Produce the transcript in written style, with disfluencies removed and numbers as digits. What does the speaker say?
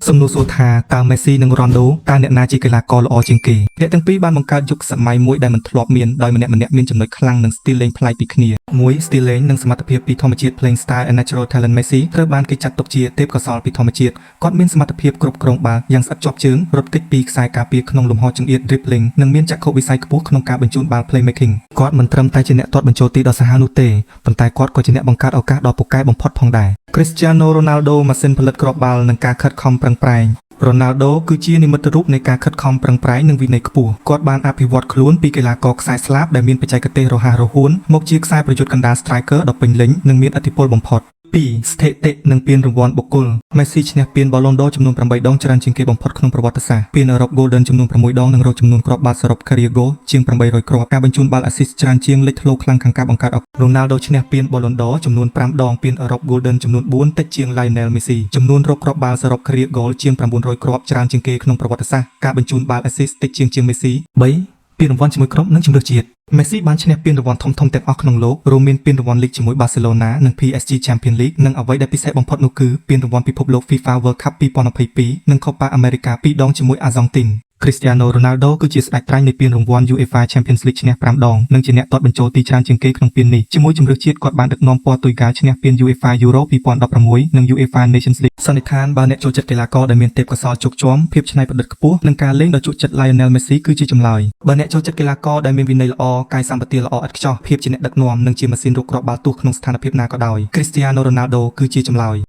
សំណួរសួរថាតើមេស៊ីនិងរ៉ូណាល់ដូតើអ្នកណាជាកីឡាករល្អជាងគេអ្នកទាំងពីរបានបង្កើតយុគសម័យមួយដែលមិនធ្លាប់មានដោយម្នាក់ៗមានចំណុចខ្លាំងនិងស្ទីលលេងប្លែកពីគ្នាមួយស្ទីលលេងនិងសមត្ថភាពពីធម្មជាតិ Playing Style and Natural Talent មេស៊ីត្រូវបានគេចាត់ទុកជាទេពកោសល្យពីធម្មជាតិគាត់មានសមត្ថភាពគ្រប់គ្រងបាល់យ៉ាងស្អិតជាប់ជើងរត់គេចពីខ្សែការពារក្នុងលំហចង្អៀត dribbling និងមានចក្ខុវិស័យខ្ពស់ក្នុងការបញ្ជូនបាល់ playmaking គាត់មិនត្រឹមតែជាអ្នកទាត់បញ្ចូលទីដ៏សាហាវនោះទេប៉ុន្តែគាត់ក៏ជាអ្នកបង្កើតឱកាសដ៏ពូកែបំផុតផងដែរ Cristiano Ronaldo ម៉ាស៊ីនផលិតគ្រាប់បាល់និងការខិតខំប្រឹងប្រែង រ៉ូណាល់ដូគឺជានិមិត្តរូបនៃការខិតខំប្រឹងប្រែងនិងវិន័យខ្ពស់គាត់បានអភិវឌ្ឍខ្លួនពីកីឡាករខ្សែស្លាបដែលមានបច្ចេកទេសរហ័សរហួនមកជាខ្សែប្រយុទ្ធកណ្ដាល striker ដ៏ពេញលេញនិងមានឥទ្ធិពលបំផុត2ស្ថិតិនិងពានរង្វាន់បុគ្គលមេស៊ីឈ្នះពាន Ballon d'Or ចំនួន8ដងច្រើនជាងគេបំផុតក្នុងប្រវត្តិសាស្ត្រពានអឺរ៉ុប Golden ចំនួន6ដងនិងរកចំនួនគ្រាប់បាល់សរុប career goal ជាង800គ្រាប់ការបញ្ជូនបាល់ assist ច្រើនជាងលេចធ្លោខ្លាំងខាងការបង្កើតឱកាសរ៉ូណាល់ដូឈ្នះពាន Ballon d'Or ចំនួន5ដងពានអឺរ៉ុប Golden ចំនួន4តិចជាង Lionel Messi ចំនួនរកគ្រាប់បាល់សរុប career goal ជាង900គ្រាប់ច្រើនជាងគេក្នុងប្រវត្តិសាស្ត្រការបញ្ជូនបាល់ assist តិចជាងជាង Messi 3ពានរង្វាន់ជាមួយក្រុមនិងជម្រើសជាតិមេស៊ីបានឈ្នះពានរង្វាន់ធំៗទាំងអស់ក្នុងលោករួមមានពានរង្វាន់លីកជាមួយបាសេឡូណានិង PSG Champions League និងអ្វីដែលពិសេសបំផុតនោះគឺពានរង្វាន់ពិភពលោក FIFA World Cup 2022និង Copa America 2ដងជាមួយអាហ្សង់ទីន Cristiano Ronaldo គឺជាស្ដេចត្រាញ់នៃពានរង្វាន់ UEFA Champions League ឈ្នះ5ដងនិងជាអ្នកទាត់បញ្ចូលទីច្រើនជាងគេក្នុងពាននេះជាមួយជម្រើសជាតិគាត់បានដឹកនាំព័រទុយហ្គាល់ឈ្នះពាន UEFA Euro 2016និង UEFA Nations League សន្និដ្ឋានបើអ្នកចូលចិត្តកីឡាករដែលមានទេពកោសល្យជោគជាំភាពច្នៃប្រឌិតខ្ពស់និងការលេងដ៏ជក់ចិត្ត Lionel Messi គឺជាចម្លើយបើអ្នកចូលចិត្តកីឡាករដែលមានវិន័យល្អកាយសម្បទាល្អឥតខ្ចោះភាពជាអ្នកដឹកនាំនិងជាម៉ាស៊ីនរកគ្រាប់បាល់ទោះក្នុងស្ថានភាពណាក៏ដោយ Cristiano Ronaldo គឺជាចម្លើយ។